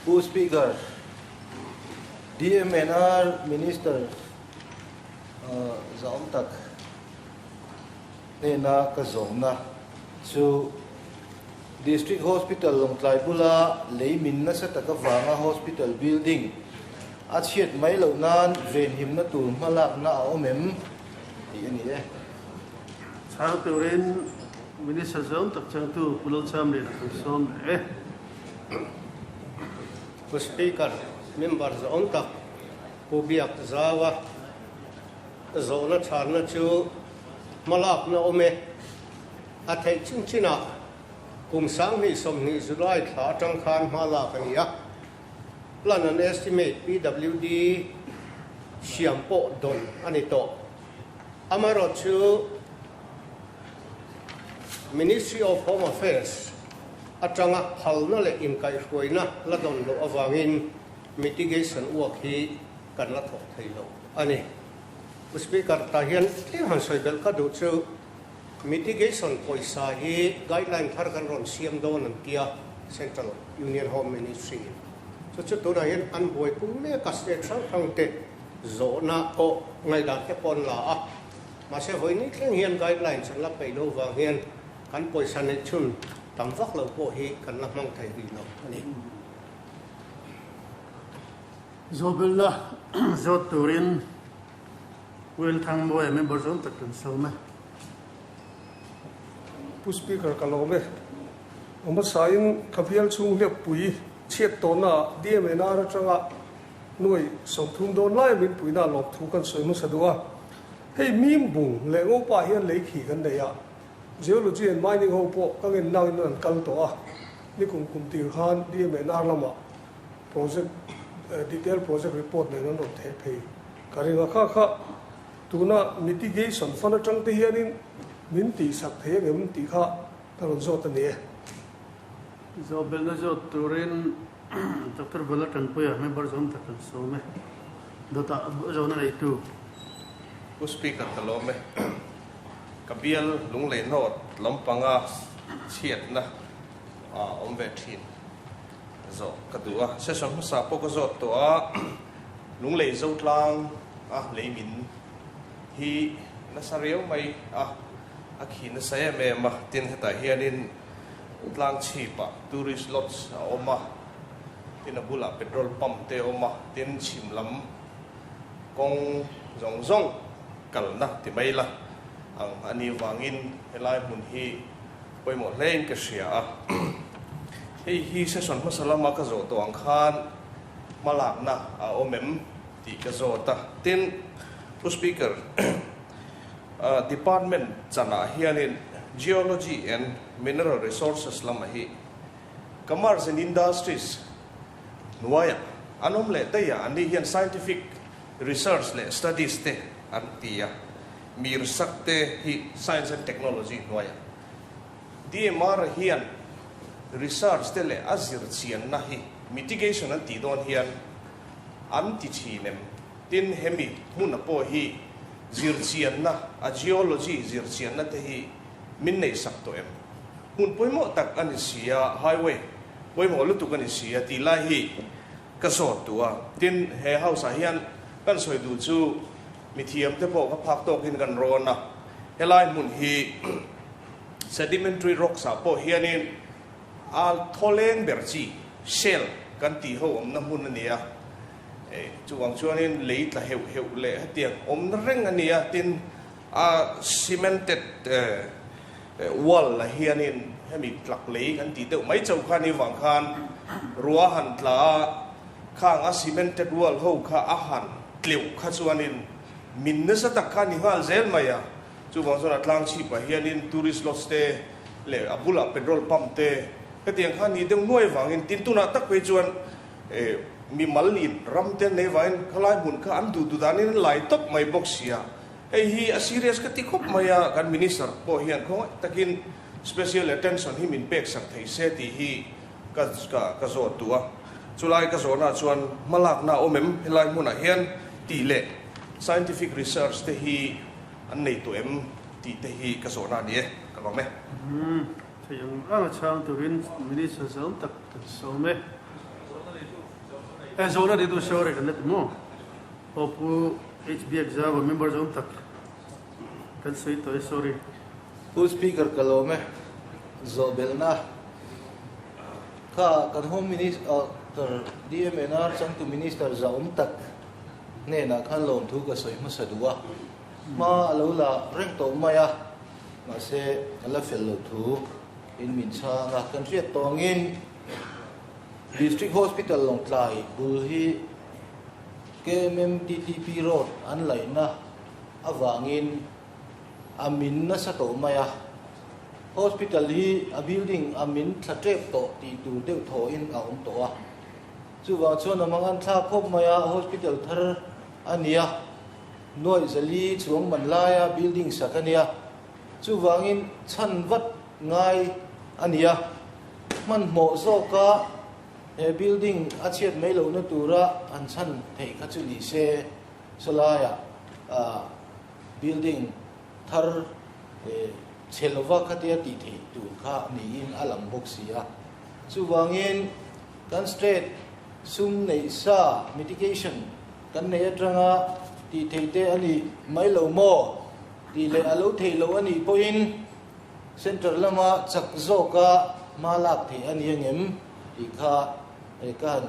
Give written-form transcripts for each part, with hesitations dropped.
Pu Speaker, DMNR Minister zahawm tak hnena ka zawhna chu District Hospital Lawngtlai bula lei min nasa tak avanga hospital building a chhiat mai loh nan venhimna tur hmalakna a awm em tih a ni e. Chhang turin Minister zawng tak changtu Pu Lalchamliana kan sawm leh e. Pu Speaker, member zawng tak Pu Biak Zaua zawhna chhanna chu hmalakna awm e. A theih chin chinah kum 2020 July thla atang khan hma lak a ni a. Plan and Estimate, PWD, siam pawh dawn a ni tawh. Amaherawhchu, Ministry of Home Affairs atanga phalna leh inkaihhruaina la dawn loh avangin mitigation work hi kan la thawk thei lo a ni. Pu Speaker, tah hian tlem han sawi belh ka duh chu mitigation pawisa hi guideline thar kan rawn siam dawn an tia Central Union Home Ministry in. Chu chu tunah hian an buaipui mek a state hrang hrang te zawhna pawh ngaihdan te pawh an la a. Mahse vawiin thleng hian guidelines an la peih loh vang hian kan pawisa neih chhun tam vak lo pawh hi kan la hmang thei rih lo a ni. Zawhbelna zawt turin Will Thangmawia member zawng tak kan sawm e. Pu Speaker ka lawm e. A hmasain ka bial chhung hliappui chhiat tawhnaah DMNR atanga nuai 30 dawn laia min puihna lawmthu kan sawi hmasa duh a. Hei mim bung leh ngopa hian lei khi kan nei a, Geology and Mining ho pawh ka ngen nangin an kal tawh a, nikum kum tir khan DMNR lamah project detail project report nen an rawn theh phei ka ring a, kha kha tuna mitigation fund atang te hianin min tihsak thei angem tih kha ka rawn zawt a ni e. Zawhbelhna zawt turin Doctor Bala Tanpuia member zawm tak kan sawm e. Dawtah zawhna neitu. Pu Speaker ka lawm e. Ka bial Lunglei North lampanga chhiatna a awm ve thin zawh ka duh a. Session hmasa pawh ka zawt tawh a, Lunglei Zotlang a leimin hi nasa riau mai a, a khi nasa em em a. Tin hetah hianin Tlang chhipah tourist lodge a awm a, tin a bulah petrol pump te a awm a, tin chhim lam kawng zawng zawng kalna ti mai la ang a nih vangin helai hmun hi pawimawh hlein ka hria a. Hei hi session hmasa lama ka zawh tawh ang khan hmalakna a awm em tih ka zawt a, tin Pu Speaker, Department chanah hianin Geology and Mineral Resources lamah hi Commerce and Industries hnuaiah an awm leh daih a, anni hian scientific research leh studies te an ti a, Mirsak te hi Science and Technology hnuaiah. DMR hian research te leh a zirchianna hi mitigation an tih dawn hian an ti thin em? Tin, hemi hmuna pawh hi zirchianna, a geology zirchianna te hi min neih sak tawh em? Hmun pawimawh tak a ni si a, highway pawimawh lutuk a ni si a tih lai hi ka zawt duh a. Tin, he house ah hian kan sawi duh chu mithiam te pawh ka phak tawkin kan rawn a, helai hmun hi sedimentary rocks ah pawh hianin a thawleng ber chi, shale kan tih ho awmna hmun a ni a. Chuvang chuanin lei tla heuh heuh leh hetiang awmna reng a ni a, tin a cemented wall lah hianin hemi tlak lei kan tih deuh mai chauh kha ni vang khan rua han tla a, khang a cemented wall ho kha a han tleuh kha chuanin min nasa tak kha a ni nghal zel mai a, chuvang chuan a tlang chhipah hianin tourist lodge te leh a bulah petrol pump te hetiang kha a nih deuh nuai vangin tin tunah tak phei chuan Mi malin ram te nei vangin khalai hmun kha an duh duh danin an lai tawp mai bawk sia. Hei hi a serious ka ti khawp mai a, kan Minister pawh hian khawngaih takin special attention hi min pek sak thei se tih hi ka ka zawt duh a. Chulai ka zawhna chuan hmalakna a awm em helai hmunah hian tih leh scientific research te hi an nei tawh em tih te hi ka zawhna a ni e, ka lawm e. Theih ang ang a chhang turin Minister zawm tak kan sawm e. E zawhna neitu sorry kan la ti maw? Aw Pu HB Exawa member zawm tak kan sawi tawh e sorry. Pu Speaker ka lawm e. Zawhbelhna kha kan Home Minister DMNR changtu Minister zahawm tak hnenah khan lawmthu ka sawi hmasa duh a. Hma a lo la reng tawh mai a, mahse a la fel loh thu in min chhang a. Kan hriat tawh angin District Hospital Lawngtlai bul hi KMMTTP Road an laihna avangin a min nasa tawh mai a. Hospital hi a building a min thla tep tawh tih tur deuh thawhin a awm tawh a. Chuvang chuan a mangan thlak khawp mai a, hospital thar a ni a. Nuaih zali chuang man laia building sak a nia, chuvangin chhan vat ngai a nia. Hmanhmawh zawka he building a chhiat mai lohna tura han chhan theih kha chu ni se, sawlaiah building thar chhe lova khatia tih theih tur kha niin a lang bawk si a. Chuvangin kan state sum neih sa mitigation Kan nei atanga tih theih te a ni mai lo maw? Tih leh a lo theih loh a nih pawhin Centre lama chak zawka hma lak theih a ni angem tih kha ka han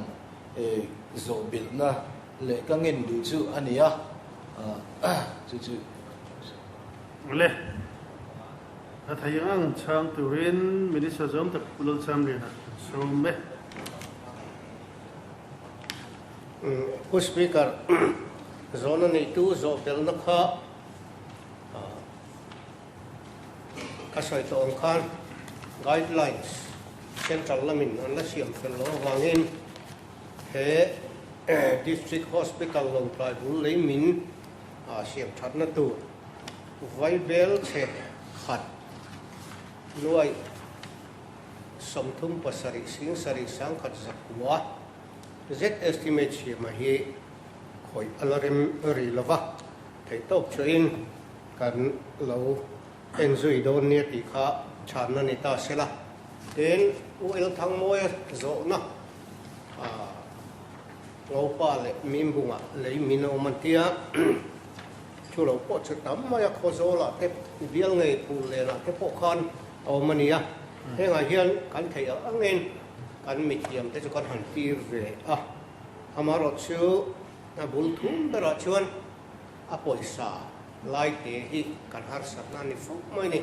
zawh bilhna leh ka ngen duh chu a ni a, chu chu. Le, a thei ang ang chhang turin Minister zawm tak Pu Lalchamliana kan sawm e. Pu Speaker, zawhna neitu zawh belhna kha ka sawi tawh ang khan guidelines central lamin an la siam fel loh avangin he District Hospital Lawngtlai bul lei min siam thatna tur vaibel chhe khat nuaih 37 singsarih sangkhat zakua Zet estimate siama hi khawih a la rem rih lo va, theihtawp chuahin kan lo en zui dawn nia tih kha chhanna ni ta se la. Tin, U Elthangmawia zawhna Ngopa leh Mimbunga lei min a awm an tia, thu lo pawh chu tam mai a, Khawzawlah te, bial ngei phul lenah te pawh khan a awm a nia. Hengah hian kan theih ang angin Kan mithiamte chu kan han tir ve a, amaherawh chu a bul thum berah chuan a pawisa laite hi kan harsatna a ni fo mai a ni.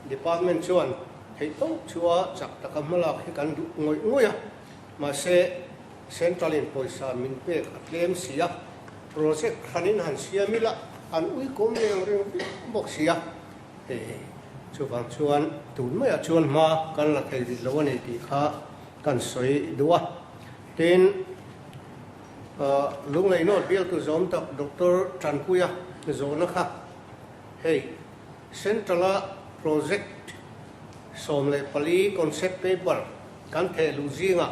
Department chuan theihtawp chua chak taka hmalak hi kan duh ngawih ngawih a, mahse Central in pawisa min pek a tlem si a, project hranin han siam ila an uikawm leng reng viau bawk si a. Hei chuvang chuan tun maiah chuan hma kan la thei rih lo a ni tih kha kan sawi duh a. Tin, Lunglei North bialtu zawm tak Doctor Tanpuia zawhna kha hei Central-a project 14 concept paper kan theh luh zingah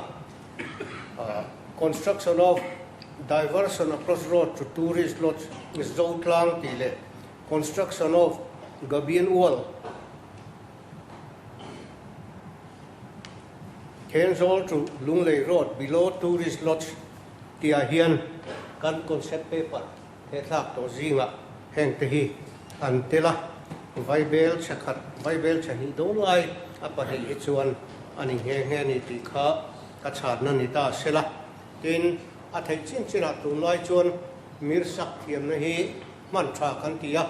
Construction of Diversion Across Road to Tourist Lodge Zotlang tih leh Construction of Gabion Wall, Thenzawl to Lunglei Road below Tourist Lodge tihah hian kan concept paper he thlak tawh zingah heng te hi an tel a, Vaibel chhe khat, Vaibel chhe hnih dawn lai a pahnih hi chuan a ni nghe nghe a ni tih kha ka chhanna ni ta sela. Tin, a theih chin chinah tunlai chuan mirsak thiamna hi Hman tha kan ti a,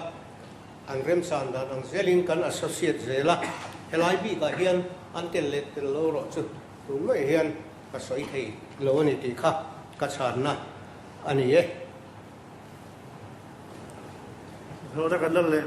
an remchan dan ang zelin kan associate zel a, helai bikah hian an tel leh tel lo rawh chu tun mai hian ka sawi thei lo a ni tih kha ka chhanna a ni e. Zawhna kan la leh.